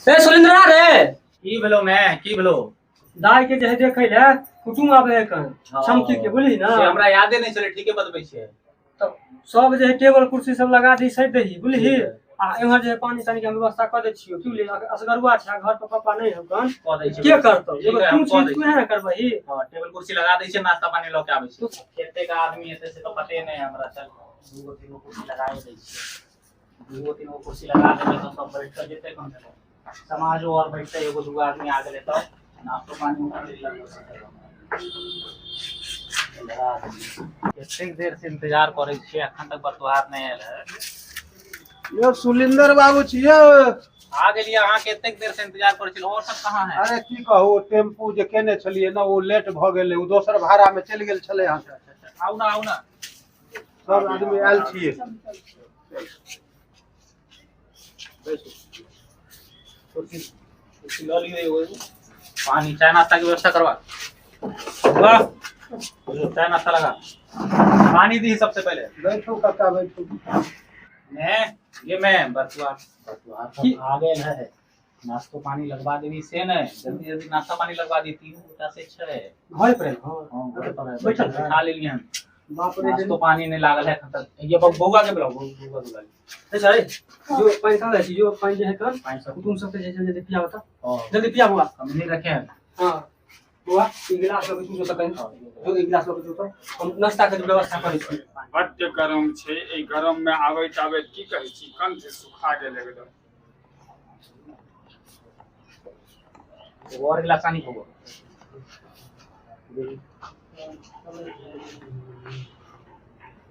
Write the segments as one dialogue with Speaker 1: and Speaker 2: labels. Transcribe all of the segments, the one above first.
Speaker 1: ए सुरेंद्रा रे
Speaker 2: की भेलो मैं की भेलो
Speaker 1: दाई के जे है देखै ले कुटुम आबै है कन चमकी के बुझली ना
Speaker 2: से हमरा यादे नहीं छलै ठीके बतबै छियै
Speaker 1: तऽ सब जे है टेबल कुर्सी सब लगा दी सैत दही बुझली आ एम्हर जे है पानी तानी के हम व्यवस्था कऽ दै छियौ की बुझली असगरुआ छै घर पर पापा नहि हौ कन
Speaker 2: कऽ दै छियै
Speaker 1: के करतौ
Speaker 2: ठीक
Speaker 1: एगो
Speaker 2: है,
Speaker 1: तू
Speaker 2: हम कऽ
Speaker 1: छी
Speaker 2: दै
Speaker 1: तू है ने करबही
Speaker 2: हँ टेबल कुर्सी लगा दै छियै नाश्ता पानी लऽ के आबै छियै कतेक आदमी एतै से तऽ पते नहि हमरा चल दूगो तीन गो कुर्सी लगाए दै छियै दूगो तीन गो कुर्सी लगा देबै तऽ सब बैठ कऽ जेतै कम से कम समाजो आओर बैठतै एगो दूगो आदमी आ गेलै तऽ नाश्तो पानी लगा देबै। एतेक देर से इंतजार करै छियै एखन तक बतुहार नहि आयल है
Speaker 3: यौ सुलिंदर बाबू छियै
Speaker 2: आ गेलियै अहाँ के एतेक देर से इंतजार करै छलियै और सब कहाँ है
Speaker 3: अरे की कहू टेम्पू जे केने छलियै ने ओ लेट भऽ गेलै ओ दोसर भाड़ा मे चलि गेल छलै हन
Speaker 2: आउ ना आउ ना
Speaker 3: सब आदमी आयल छियै
Speaker 2: कुर्सी कुर्सी लऽ लियौ एगो एगो पानी चाय नाश्ता के व्यवस्था करवा वाह चाय नाश्ता लगा पानी दी सबसे पहले
Speaker 3: बैठू काका बैठू
Speaker 2: ने ये मैं बतुआ बतुआ सब आ गेल है नाश्तो पानी लगवा देबी से ने जल्दी जल्दी नाश्ता पानी लगवा दी तीनू गोटा से छै
Speaker 1: घर पर एलहो
Speaker 2: हाँ, घर पर है।
Speaker 1: बैठल है?
Speaker 2: बैठा लेलियै हन
Speaker 1: बाप रे
Speaker 2: नाश्तो पानी नहीं लागल है एखन तक ये बौआ के बुलाओ बौआ के बुलाओ
Speaker 1: ए सर जो पानि कहाँ जाइ छी जो पानि जे है कन
Speaker 2: पानि सब
Speaker 1: कुटुम सबके जे छै जल्दी पियाबऽ तऽ
Speaker 2: हाँ,
Speaker 1: जल्दी पिया बौआ
Speaker 2: हम नहीं रखे हैं
Speaker 1: हाँ बौआ ई गिलास लऽ के तू जो तऽ जो एक गिलास लऽ के जो तऽ हम नाश्ता के व्यवस्था करै छी
Speaker 4: बड्ड गरम छै एहि गरम मे आबैत आबैत की कहै छी कंठ सुखा गेल एकदम
Speaker 2: एगो और गिलास पानी होगो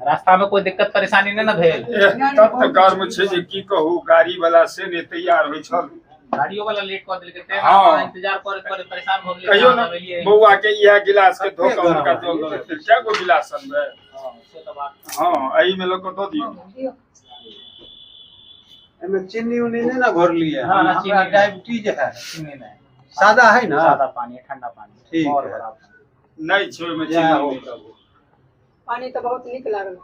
Speaker 2: रास्ता में कोई दिक्कत परेशानी नहीं ना भेल
Speaker 4: एह, तत गर्म छै जे की कहू गाड़ी वाला से नहि तैयार होइ छल
Speaker 2: गाड़ियों वाला लेट कऽ देलकै तें
Speaker 4: हाँ।
Speaker 2: अहाँ इंतजार करे करे परेशान भऽ गेलियै
Speaker 4: कहियो
Speaker 2: अहाँ
Speaker 4: ने
Speaker 2: सब एलियै।
Speaker 4: बौआ के इएह गिलास के धो कऽ
Speaker 3: कते
Speaker 4: हुनका
Speaker 3: गरम
Speaker 4: जल दऽ देतै कए गो गिलास अनबै
Speaker 2: हाँ, से तऽ बात
Speaker 4: हँ एहिमे लऽ कऽ दऽ दियौ
Speaker 3: एहिमे चीनी उनी नहि ने घोरलियै
Speaker 2: ना, ना,
Speaker 3: हमरा
Speaker 2: चीनी नहि।
Speaker 3: डायबिटीज है
Speaker 2: चीनी नहीं
Speaker 3: सादा है ना
Speaker 2: सादा पानी है ठंडा पानी है।
Speaker 3: ठीक
Speaker 2: और
Speaker 3: है।
Speaker 2: बड़ा पानी।
Speaker 4: नहि छै ओहिमे
Speaker 3: जय
Speaker 4: चीनी
Speaker 3: हो
Speaker 4: नहि।
Speaker 3: प्रभु
Speaker 5: पानी तऽ बहुत नीक लागल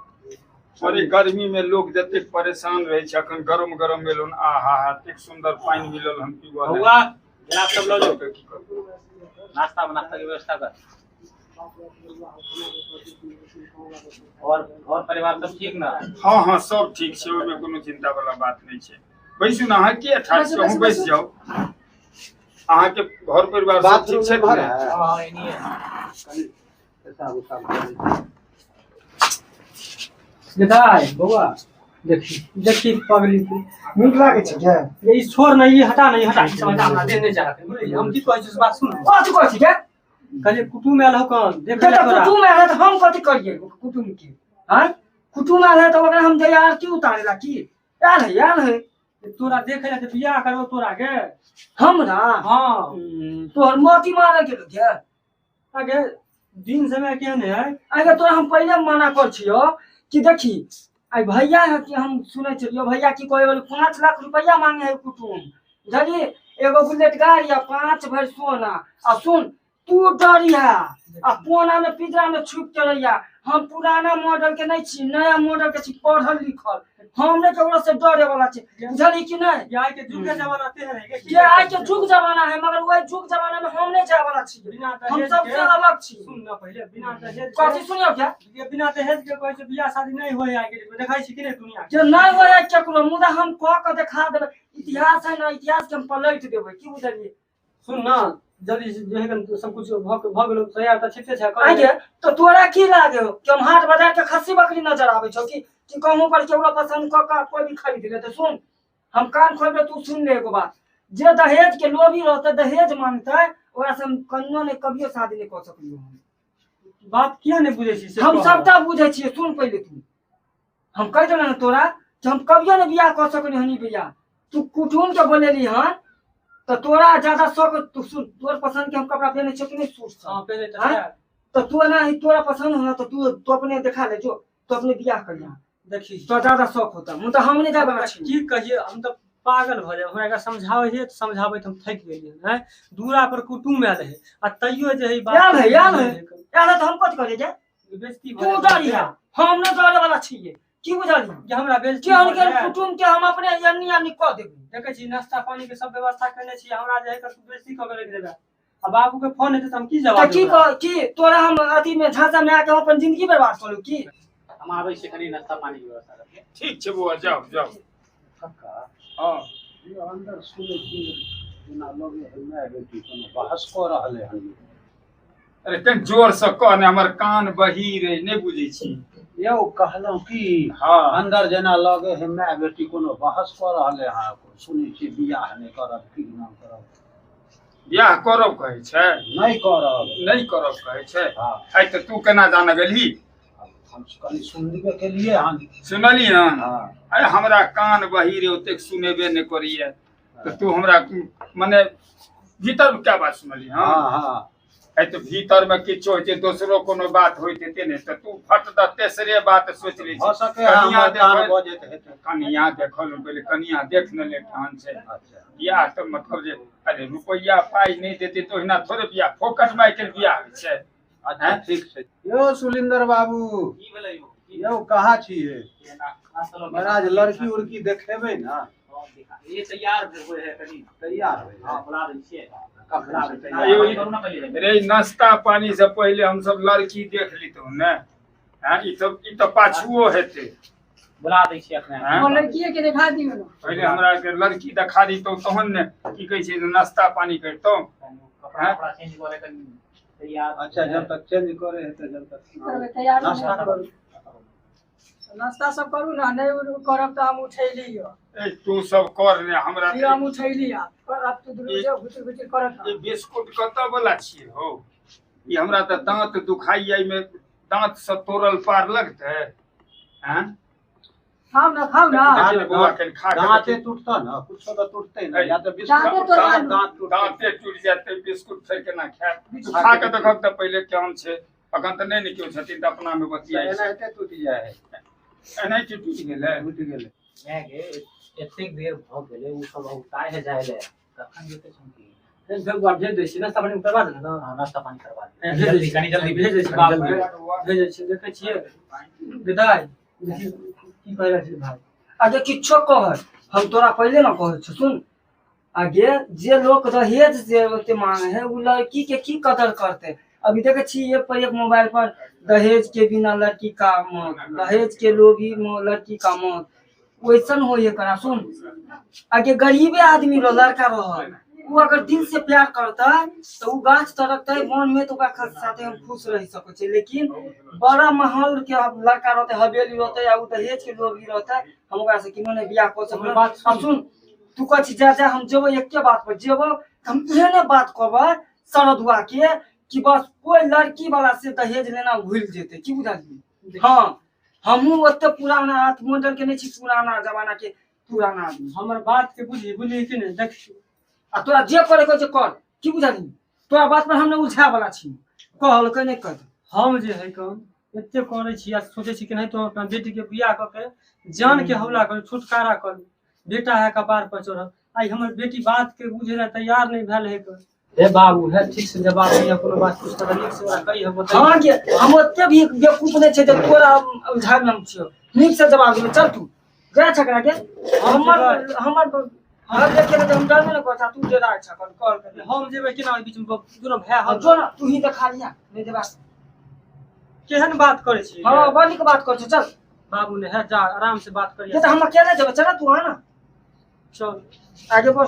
Speaker 4: अरे गर्मी में लोग जतेक परेशान रहे छै अखन गरम गरम एलो आ हा हा एतेक सुंदर पानि मिलल हम पीबऽ लए।
Speaker 2: बौआ गिलास सब लऽ जो
Speaker 4: की करबै?
Speaker 2: नाश्ता नाश्ता के व्यवस्था कर और घर परिवार सब ठीक ना
Speaker 4: हँ हँ सब ठीक छै ओहिमे कोनो चिंता वाला बात नहि छै बैसू ने अहाँ किया ठाढ़ छी अहूँ बैस जाउ अहाँके घर परिवार सब ठीक
Speaker 3: बाथरूम
Speaker 4: छै
Speaker 3: घर
Speaker 4: ने
Speaker 3: है
Speaker 2: हाँ एनी है
Speaker 3: कनि पेशाब उसाब करै छी।
Speaker 1: दाइ बौआ देखी देखी पगली के
Speaker 6: नीक लागै छै गे
Speaker 1: ये ई छोड़ नहीं ई हटा नहीं हटा ई सब हटा हमरा देह नहीं चाहत बुझलियै हम की कहै छी से बात सुन
Speaker 6: कथी कहै छी गे
Speaker 1: कहलियै कुटुम आयल हो कन देख
Speaker 6: ते
Speaker 1: ले
Speaker 6: तऽ
Speaker 1: तोरा
Speaker 6: कुटुम आयल है तऽ हम कथी करियै कुटुम के आँय कुटुम आयल है तऽ ओकरा हम जइयै आरती उतारे ला की आयल है आयल है
Speaker 1: तोरा देखे ला तऽ बियाह करबो तोरा के
Speaker 6: हमरा
Speaker 1: हाँ
Speaker 6: तोहर मोती मारे गेलो गे
Speaker 1: आगे दिन समय केहन है
Speaker 6: आगे तोरा हम पहिले मना कर छियो कि देखी आई भैया है कि हम सुनै छलियो भैया की कहे बोले 5 लाख रुपया मांगे है कुटुम बुझलिए एगो बुलेट गाड़ी आ 5 भरि सोना आ सुन तू डरिया आ कोना में पिंजरा में छुप के रहिया हम पुराना मॉडल के नहीं छी नया मॉडल के छी पढ़ल लिखल हम नहीं केकरो से डरे वाला छी बुझली कि नहीं
Speaker 1: ये आइ के जुग के जमाना तेहन है के
Speaker 6: ये आइ के जुग जमाना है मगर वही जुग जमाना में हम नहीं जाए वाला छी
Speaker 1: बिना
Speaker 6: हम
Speaker 1: दहेज
Speaker 6: सबसे
Speaker 1: के
Speaker 6: अलग छी
Speaker 1: सुन ना पहिले बिना दहेज
Speaker 6: कथी सुनियो क्या
Speaker 1: के बिना दहेज के कहै छै बियाह शादी नहि होय आइ के डेट में देखै छी कि नहि दुनिया के
Speaker 6: जे नहीं होय है केकरो मुदा हम कह के देखा देबै इतिहास है ना इतिहास के हम पलट देबै की बुझलिए
Speaker 1: सुन ना जल्दी से जे है कन सब कुछ भऽ भऽ गेलो तैयार तऽ छिते छै
Speaker 6: आगे तो तोरा की लागे हो कि हम हाट बाजार के खस्सी बकरी नजर आबै छौ कि कि कहूँ पर केकरो पसंद कऽ के कोई भी खरीद ले तो सुन हम कान खोल के तू सुन ले एगो बात जे दहेज के लोभी रहतै दहेज मांगतै ओकरा से हम कहियो नहीं कभियो शादी नहीं कऽ सकलियो हम
Speaker 1: बात किया नहि बुझै छी से
Speaker 6: हम
Speaker 1: कहऽ।
Speaker 6: सबटा बुझै छियै सुन पहिले तू हम कहि देलहुँ ने तोरा कि हम कभियो ने बियाह कऽ सकली हन ई बियाह तू कुटुम के बोलेली हन तऽ तोरा ज्यादा शौक तू सुन तोर पसंद के हम कपड़ा पहने छियो कि नहीं सूट सब
Speaker 1: हाँ पहले तऽ
Speaker 6: आँय?
Speaker 1: छै।
Speaker 6: तऽ तू एना ही तोरा पसंद होना तऽ तू तू अपने देखा ले जो तू अपने बियाह करिया
Speaker 1: देखी
Speaker 6: तो ज्यादा शौक होता मुदा हम नहीं जाए वाला छी
Speaker 1: की कहिए हम तऽ पागल भऽ जायब हमरा एकरा समझाबै हियै तऽ समझाबैत हम थाकि गेलियै आँय दूरा पर कुटुम आयल है आ तैयो जे है ई बात
Speaker 6: आयल है, आयल है। यार तऽ हम कथी करियै जे
Speaker 1: बेइज्जती
Speaker 6: तू
Speaker 1: भऽ
Speaker 6: डरिया हम नहीं डरे वाला छियै की बुझलही
Speaker 1: जे हमरा बेइज्जती
Speaker 6: केहन केहन कुटुम के हम अपने यन्नी यन्नी कऽ देबै।
Speaker 1: देखै छी नाश्ता पानी के सब व्यवस्था केने छी, हमरा जे है बेइज्जती कऽ के रखि देबै। आ बाबू के फोन हेतै तऽ हम की जवाब
Speaker 6: तऽ की कह की तोरा हम अथी में झांसा में आके हम अपन जिंदगी बर्बाद करू की?
Speaker 2: हम आबै छी कनि नाश्ता पानी के व्यवस्था करके।
Speaker 4: ठीक छै बौआ, जाउ जाउ।
Speaker 3: कक्का
Speaker 4: हँ
Speaker 3: यो अंदर सुनै छी जेना लगे है माय बेटी कोनो बहस कऽ रहलै हन।
Speaker 4: अरे कनि जोर से कह ने, हमर कान बहीर अइ, नहि बुझै छी।
Speaker 3: यौ कहलहुँ की
Speaker 4: हँ
Speaker 3: अंदर जेना लगे है माय बेटी कोनो बहस कऽ रहलै हन, सुनै छी बियाह नहि करब की नाम करब।
Speaker 4: बियाह करब कहै छै?
Speaker 3: नहि करब।
Speaker 4: नहि करब कहै छै?
Speaker 3: हँ।
Speaker 4: आइ तऽ तू केना जान गेलही?
Speaker 3: हम कनि सुनबे केलियै हन।
Speaker 4: सुनली हन?
Speaker 3: हँ।
Speaker 4: अरे हमरा कान बहीर ओतेक सुनेबे नहि करैया, तऽ तू हमरा मने भीतर क्या बात सुनली? हँ
Speaker 3: हँ हँ।
Speaker 4: आइ तऽ भीतर मे किछो होइ छै, दोसरो कोनो बात होइत हेतै ने, तऽ तू फट दऽ तेसरे बात सोचि लै
Speaker 3: भऽ
Speaker 4: छी।
Speaker 3: सकै है
Speaker 4: कनिया
Speaker 3: हमर कान
Speaker 4: देखल
Speaker 3: बजैत हेतै।
Speaker 4: कनिया देखल पहिले, कनिया देख ने ले केहन छै।
Speaker 3: अच्छा
Speaker 4: बियाह तऽ मतलब जे अरे रुपैआ पाइ नहि देतै तऽ ओहिना थोड़े बियाह, फोकट मे आइ काल्हि बियाह होइ छै।
Speaker 3: अच्छा ठीक छै। यौ सुलिंदर बाबू,
Speaker 2: की भेलै यौ? की
Speaker 3: यौ कहाँ छियै?
Speaker 2: नाश्ता लऽ के
Speaker 3: महाराज लड़की उड़की देखेबै ने?
Speaker 2: हँ, देखा। ये तैयार भेल है कनि।
Speaker 3: तैयार होइ
Speaker 2: हँ
Speaker 3: है?
Speaker 2: बुला दै छियै।
Speaker 3: कखन से तैयार?
Speaker 4: आयौ,
Speaker 2: करू ना पहिले।
Speaker 4: रे नाश्ता पानी से पहिले हमसब लड़की देख लितहुँ ने। हँ ई तऽ पाछुओ हेतै।
Speaker 2: बुला दै छियै अखने।
Speaker 4: हँ?
Speaker 5: ओ लड़किए के देखा दियौ ने।
Speaker 4: पहिले हमरा के लड़की देखा दितहुँ तहन ने की कहै छै नाश्ता पानी करितहुँ।
Speaker 2: कपड़ा कपड़ा चेंज करे कनि तैयार।
Speaker 3: अच्छा जब तक चेंज करे हेतै जब तक
Speaker 5: की करबै, तैयार हो
Speaker 3: नाश्ता
Speaker 5: जाउ।
Speaker 3: करू।
Speaker 5: नाश्ता सब करू ने, नहि करब तऽ हम उठैली यौ।
Speaker 4: ए तू सब कर ने, हमरा
Speaker 5: लिअ हम उठैली आब। आब तू दुनू जे घुचुर घुचुर करत
Speaker 4: ई बिस्कुट कतऽ वाला छियै हौ? ई हमरा तऽ दाँत दुखाइया, एहिमे दाँत से तोड़ल पार लगतै? हँ
Speaker 5: खाउ ने, खाउ ने।
Speaker 4: देखी ने बौआ, कनि खा के
Speaker 3: दाँते
Speaker 4: देखी।
Speaker 3: टूटतऽ ने, कुछो तऽ टूटतै ने, या तऽ बिस्कुट
Speaker 5: दाँते तोड़वा लू।
Speaker 3: दाँत टूटतै।
Speaker 4: दाँते टूटि जायत बिस्कुट फेर केना खायब? खा के देखब तऽ पहिले केहन छै। अखन तऽ नहि ने केओ छथिन तऽ अपना मे बतियाइ छै।
Speaker 3: एनाहिते टूटि जाइ है।
Speaker 4: एनाहिते टूटि गेलै?
Speaker 3: टूटि गेलै।
Speaker 2: माय गे एतेक देर भऽ गेलै, ओ सब औताइ है जाय ले, कखन जेतै छौंकी?
Speaker 1: फेर भेज दै छी, नाश्ता पानी करवा देने ने।
Speaker 2: हँ नाश्ता पानी करवा दियौ।
Speaker 1: भेज दै
Speaker 2: जल्दी
Speaker 1: छी,
Speaker 2: कनि जल्दी
Speaker 1: भेज दै छी,
Speaker 2: कनि
Speaker 1: बाप
Speaker 2: जल्दी।
Speaker 1: भेजै छी। देखै छियै विदाई देखी की कहि रहल छी भाई।
Speaker 6: आगे किछो कह, हम तोरा पहिले ना कहै छी सुन। आगे जे लोग दहेज जे ओते मांगे है उ लड़की के की कदर करते? अभी देखे छी एक पर एक मोबाइल पर दहेज के बिना लड़की का मौत, दहेज के लोभी लड़की का मौत, वैसन हो ये करा। सुन आगे गरीबे आदमी रह लड़का रह, वो अगर दिल से प्यार करता तो वो गाछ तरकते मन में तो ओकरा साथे हम खुश रह सकै छी। लेकिन बड़ा महल के लड़का रहते, हवेली रहते या उ दहेज के लोभी रहते, हम ओकरा से किनो नहीं बियाह कऽ सकबै।
Speaker 1: बात सुन।
Speaker 6: अब सुन तू कहै छी जा जा हम जेबै, एके बात पर जेबै हम एहने बात कहबै सरदुआ के कि बस कोई लड़की वाला से दहेज लेना भूल जेतै। की बुझलियै? हाँ हमहूँ ओते पुराना मॉडल के नहीं छी, पुराना जमाना के पुराना आदमी।
Speaker 1: हमर बात के बुझी, बुझली कि नहि? देख
Speaker 6: आ तोरा जे करे के छै कर, की बुझलियै? तोरा बात पर हम नहि उलझाय वाला छी, कहलकै नहि कर।
Speaker 1: हम जे है कम एते करै छी आ सोचै छी कि नहीं तो अपना बेटी के बियाह कऽ के जान के हौला करू, छुटकारा करू, बेटा है कपार पर चढ़ल। आइ हमर बेटी बात के बुझे ला तैयार नहीं भेल है। हे बाबू हे ठीक से जवाब दिअ, कोनो बात कुछ तऽ नीक से ओकरा कहि बताइए।
Speaker 6: हाँ के हम ओते भी बेवकूफ नहीं छै जे तोरा उलझाय हम छियौ, नीक से जवाब देबै। चल तू जा छकरा के हमर हमर घर देखे ले हम डरबे न करता, तू डेरा छक कर कर।
Speaker 1: हम जेबै केना ओहि बीच में दुनू भाय
Speaker 6: हम
Speaker 1: हम
Speaker 6: जो ना तू ही देखा लिया नहीं देबा।
Speaker 1: केहन बात करै छी?
Speaker 6: हाँ बड़ नीक बात करै छी। चल
Speaker 1: बाबू ने है जा आराम से बात करिए।
Speaker 6: ये तो हम अकेले जेबै, चल तू आ ना।
Speaker 1: चल
Speaker 6: आगे बढ़।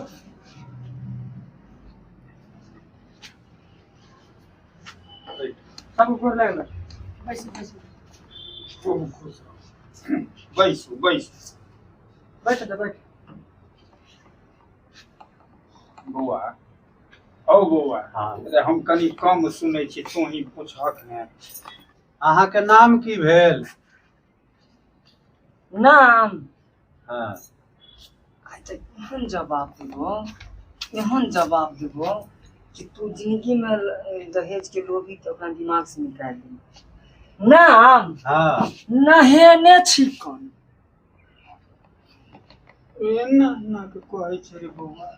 Speaker 1: सब ऊपर लगल।
Speaker 5: बैसू बैसू।
Speaker 4: खूब खुश रहू। बैसू बैसू।
Speaker 1: बैठ जा बैठ।
Speaker 4: बौआ औ बौआ,
Speaker 2: हाँ।
Speaker 4: अरे हम कनि कम सुनै छी, तू ही पूछहक ने।
Speaker 3: अहाँके नाम की भेल?
Speaker 6: नाम
Speaker 3: हाँ
Speaker 6: अच्छा एहन जवाब देबो, एहन जवाब देबो कि तू जिंदगी में दहेज के लोभी के अपना दिमाग से निकालि दे। नाम
Speaker 3: हाँ
Speaker 6: नहेने छी कन
Speaker 4: एना एना के कहै छै रे बौआ।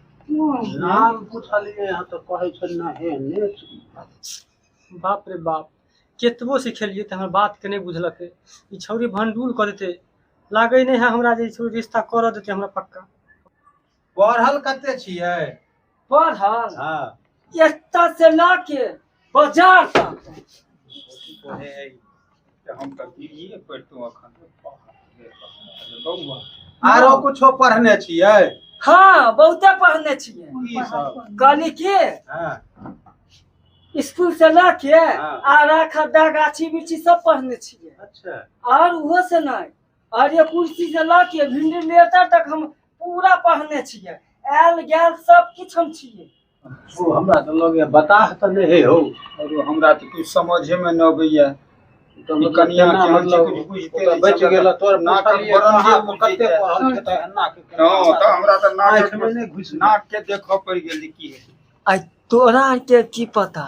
Speaker 3: नाम पूछलियै हँ तऽ कहै छै नहेने छी।
Speaker 1: बाप रे बाप, केतबो सिखेलियै तऽ हमर बात के नहि बुझलकै। ई छौरी भंडूल कऽ देतै। लागै नहि है हमरा जे छै रिश्ता करऽ देतै हमरा पक्का।
Speaker 3: पढ़ल कते छियै?
Speaker 6: पढ़ल
Speaker 3: हाँ
Speaker 6: एतऽ से लऽ के बाजार तक।
Speaker 4: हम तऽ बीए पढ़ितहुँ अखन। बौआ
Speaker 3: आरो कुछो पढ़ने छियै?
Speaker 6: हाँ बहुते पढ़ने छियै।
Speaker 3: की सब?
Speaker 6: कहली की
Speaker 3: हाँ
Speaker 6: स्कूल से लऽ के
Speaker 3: हाँ।
Speaker 6: आरा खद्दा गाछी बिरछी सब पढ़ने छियै।
Speaker 3: अच्छा।
Speaker 6: और उहो से नहीं, और ये कुर्सी से लऽ के वेंटिलेटर तक हम पूरा पढ़ने छियै, आयल गेल सब किछु हम छियै।
Speaker 3: ओ हमरा तऽ लगैया बताह तऽ नहि हो।
Speaker 4: और हमरा तऽ कुछ समझे में न अबैया।
Speaker 3: तऽ
Speaker 4: ई कनिया
Speaker 3: केना
Speaker 4: के हम
Speaker 3: मतलब
Speaker 4: कुछ बुझिते
Speaker 3: ओ तऽ
Speaker 4: नहि
Speaker 3: बचि
Speaker 4: छी,
Speaker 3: गेल तोर
Speaker 4: नाक
Speaker 3: पुछलियै
Speaker 4: बरन
Speaker 3: कहाँ
Speaker 4: जे
Speaker 3: कते
Speaker 4: बुझै छै।
Speaker 3: पढ़ल छै तऽ एना के केना
Speaker 4: हँ तऽ हमरा तऽ
Speaker 3: आँखि
Speaker 4: नाक
Speaker 3: मे नहि घुसि गेल।
Speaker 4: नाक के देखऽ पड़ि गेल जे की हेतै।
Speaker 6: आइ तोरा आरके की पता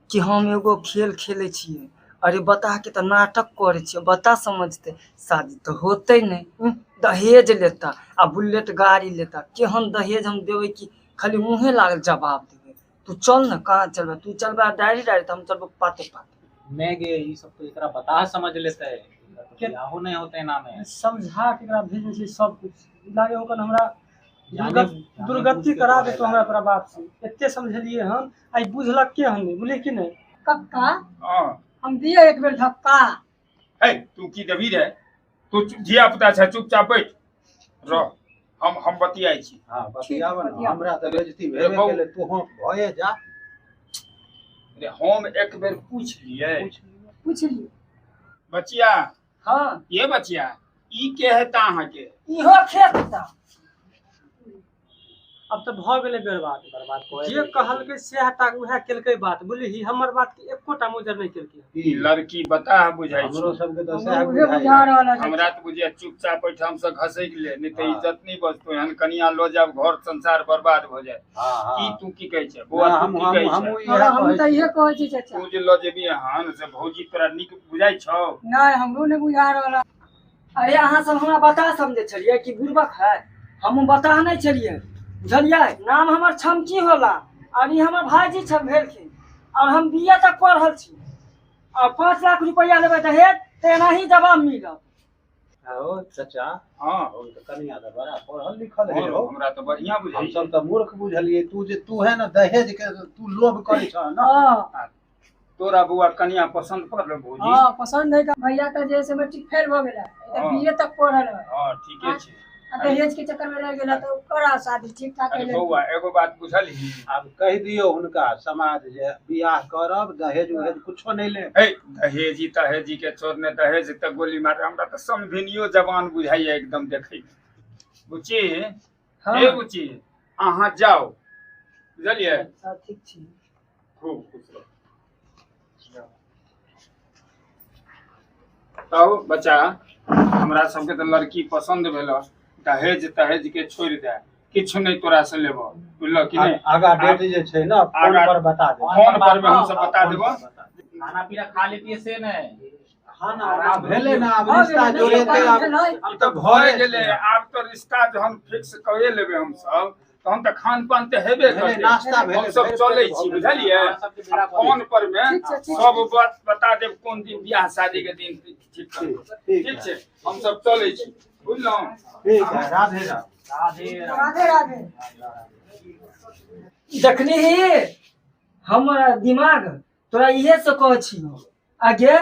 Speaker 6: कि हम एगो खेल खेलै छियै। अरे बता के तऽ नाटक करै छियै, बता समझतै शादी तऽ होतै नहि। दहेज लेता आ बुलेट गाड़ी लेता, केहन दहेज हम देबै कि खाली मुँहे लागल जवाब देबै। तू चल ने, कहाँ चलबै तू? चलबै डायरी डायरी तऽ हम चलबै पाते पाते।
Speaker 2: नहीं गे ई सब तो एकरा बता समझ लेते, बियाहो नहीं होते ना में।
Speaker 1: समझा के एकरा भेजने छी सब कुछ लागे ओकर हमरा
Speaker 2: जाने
Speaker 1: दुर्गति
Speaker 2: बुझ के
Speaker 1: करा
Speaker 2: करे
Speaker 1: देतो हमरा तोरा बाप से। एते समझलिए हम, आइ बुझलक के हम नहि, बुझलियै कि नहि?
Speaker 5: कक्का
Speaker 4: हँ
Speaker 5: हम दिए एक बेर धक्का।
Speaker 4: है तू की देबही रे? तू धिया पुता छै, चुपचाप बैठ रह, हम बतियाइ छी।
Speaker 3: हाँ बतियाब ने,
Speaker 5: बतियाब।
Speaker 3: हमरा तऽ बेइज्जती भेबे
Speaker 4: बौ-
Speaker 3: केलै, तू भए जा।
Speaker 4: रे हम एक बेर पूछ लियै।
Speaker 5: पूछ लियौ।
Speaker 4: बचिया,
Speaker 6: हाँ
Speaker 4: ये बचिया, ई के हेता अहाँके?
Speaker 6: इहो खेत ता।
Speaker 1: अब तऽ भऽ गेलै बर्बाद।
Speaker 2: बर्बाद कोई
Speaker 1: जे कहलकै सएह टा उएह केलकै बात, बुझलिही? हमर बात के एकोटा मोजर नहि केलकै।
Speaker 4: ई लड़की बताह बुझाइ
Speaker 3: हमरो
Speaker 4: छै।
Speaker 3: सबके तऽ
Speaker 5: हमरो
Speaker 3: सएह
Speaker 5: उहे बुझा
Speaker 3: बुझाइया।
Speaker 5: रहल है।
Speaker 4: हमरा तऽ बुझिया चुपचाप एहिठाम से घसकि ले, नहि तऽ
Speaker 3: हाँ।
Speaker 4: इज्जत नहि बचतो। एहन कनिया लऽ जायब घर संसार बर्बाद भऽ जायत।
Speaker 3: हाँ
Speaker 4: की
Speaker 3: हाँ
Speaker 4: तू की कहै छै बौआ?
Speaker 3: ना,
Speaker 4: तू
Speaker 3: हम
Speaker 4: की
Speaker 3: हम
Speaker 4: कहै
Speaker 3: हमहूँ
Speaker 4: छै?
Speaker 3: इएह
Speaker 5: हम
Speaker 3: कहै
Speaker 5: तऽ
Speaker 3: छी।
Speaker 5: इहे कहै छी चाचा।
Speaker 4: तू जे लऽ जेबही हन से भौजी तोरा नीक बुझाइ छौ?
Speaker 5: नहि हमरो नहि बुझा रहल है।
Speaker 6: अरे अहाँ सब हमरा बता समझै छलियै कि बुड़बक है, हम बता नहि छलियै, बुझलियै? नाम हमर छमकी होला और ई हमर भाईजी छ भेलखिन, और हम बी ए तक पढ़ल छी, और 5 लाख रुपया लेबै दहेज तऽ एनाही जवाब मिलत।
Speaker 3: आहो चाचा,
Speaker 4: हाँ
Speaker 3: हम तऽ कनिया तऽ बड़ा पढ़ल लिखल है
Speaker 4: और
Speaker 3: हो।
Speaker 4: हमरा तऽ बढ़िया
Speaker 3: हम
Speaker 4: बुझाइ
Speaker 3: सब तऽ मूर्ख बुझलियै। तू जे तू है ने दहेज के तू लोभ करै छह ना।
Speaker 5: हाँ
Speaker 4: तोरा बौआ कनिया पसंद पड़ल भौजी?
Speaker 5: हाँ पसंद है। भैया का जे से मैट्रिक फेल भऽ गेला,
Speaker 4: हाँ।
Speaker 5: बीए तक पढ़ल है।
Speaker 4: हाँ ठीके छै।
Speaker 5: आ दहेज के चक्कर में रह गेला तऽ करा शादी ठीक ठाक
Speaker 4: अरे
Speaker 5: है।
Speaker 4: बौआ एगो बात बुझलही?
Speaker 3: आब कहि दियौ हुनका समाज जे बियाह करब दहेज उहेज कुछो नहि लेब।
Speaker 4: हे दहेजी तहेजी के छोड़ने दहेज तऽ गोली मार। हमरा तऽ समधिनियो जवान बुझाइया एकदम देखै मे। बुच्ची,
Speaker 6: हाँ
Speaker 4: हे बुच्ची, अहाँ जाउ, बुझलियै?
Speaker 6: अच्छा ठीक छी।
Speaker 4: खूब खुश रहू। तब बच्चा हमरा सबके तऽ लड़की पसंद भेल, दहेज तहेज के छोड़ि दे, किछु नहि तोरा से लेबो, बुझलह कि नहि?
Speaker 3: आगा डेट जे छै ने फोन
Speaker 4: आगा-
Speaker 3: पर बता देब।
Speaker 4: फोन पर मे हमसब बता
Speaker 3: फोन
Speaker 4: देबो।
Speaker 3: पर बता देब।
Speaker 2: खाना पीना खा लेती है से नहीं?
Speaker 3: खाना उना भेलै ने, आब
Speaker 5: भऽ
Speaker 3: रिश्ता
Speaker 5: गेलै,
Speaker 3: जोड़ेतै आब।
Speaker 5: भेलै।
Speaker 4: ई तऽ भए गेलै, आब तऽ रिश्ता जहन फिक्स कए लेबै हमसब तहन तऽ खान पान तऽ हेबे
Speaker 3: भेलै,
Speaker 4: करतै।
Speaker 3: नाश्ता भेलै,
Speaker 4: हमसब
Speaker 3: भरि
Speaker 4: चलै
Speaker 3: पेट
Speaker 4: छी,
Speaker 3: भऽ गेलै।
Speaker 4: बुझलियै?
Speaker 2: अहाँ सबके विदा
Speaker 4: आ
Speaker 2: कऽ
Speaker 4: फोन पर मे
Speaker 5: ठीक छै, ठीक
Speaker 4: सब बात बता देब, कोन दिन बियाह शादी के दिन ठीक करब।
Speaker 3: ठीक
Speaker 4: ठीक
Speaker 3: है,
Speaker 4: छै, हमसब चलै छी, बुझलहुँ?
Speaker 3: ठीक है, राधे राधे।
Speaker 2: राधे राधे।
Speaker 5: राधे राधे।
Speaker 6: देखली हमर दिमाग तोरा इहे से कहै छियौ आगे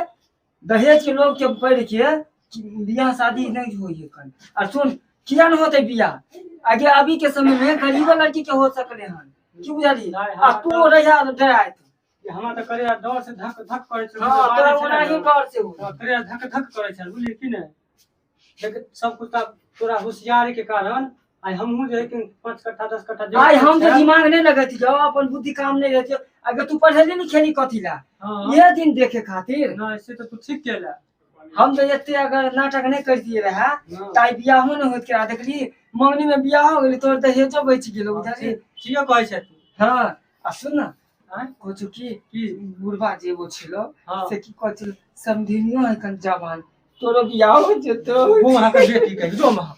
Speaker 6: दहेज के लोग के पढ़ के कि बियाह शादी नहीं होई है कन। और सुन किया न होते बियाह आगे अभी के समय में गरीब लड़की के हो सकले हन, की बुझली? आ तू रहिया डराइत।
Speaker 1: हमरा तऽ करे डर से धक धक करै छल।
Speaker 6: हाँ तोरा ओनाही डर से हो।
Speaker 1: करे धक धक करै छल, बुझलियै कि नहि? लेकिन सब कुछ तोरा होशियारी के कारण आइ हमहूँ जे है कि 5 कट्ठा 10 कट्ठा
Speaker 6: आइ हम तो दिमाग नहीं लगैती जाओ, अपन बुद्धि काम नहीं रहती। अगर तू पढ़ेली नहीं खेली कथी ला
Speaker 1: हाँ
Speaker 6: ये दिन देखे खातिर?
Speaker 1: नहीं से तऽ तू ठीक केला।
Speaker 6: हम तो एते अगर नाटक नहीं करतिए रहे
Speaker 1: हाँ।
Speaker 6: ताई बियाहो नहीं होत के देखली मंगनी में बियाह हो गेली, तोर दहेजो बचि गेलो, बुझली?
Speaker 1: ठीके कहै छै तू।
Speaker 6: हाँ आ सुन ना,
Speaker 1: आँय?
Speaker 6: कहै की
Speaker 1: की?
Speaker 6: बुढ़बा जे एगो छलो
Speaker 1: हाँ।
Speaker 6: से की कहै छल समधिनियो है कन जवान, तोरो बियाह हो जेतो।
Speaker 1: वो अहाँके बेटी कहि दो महा।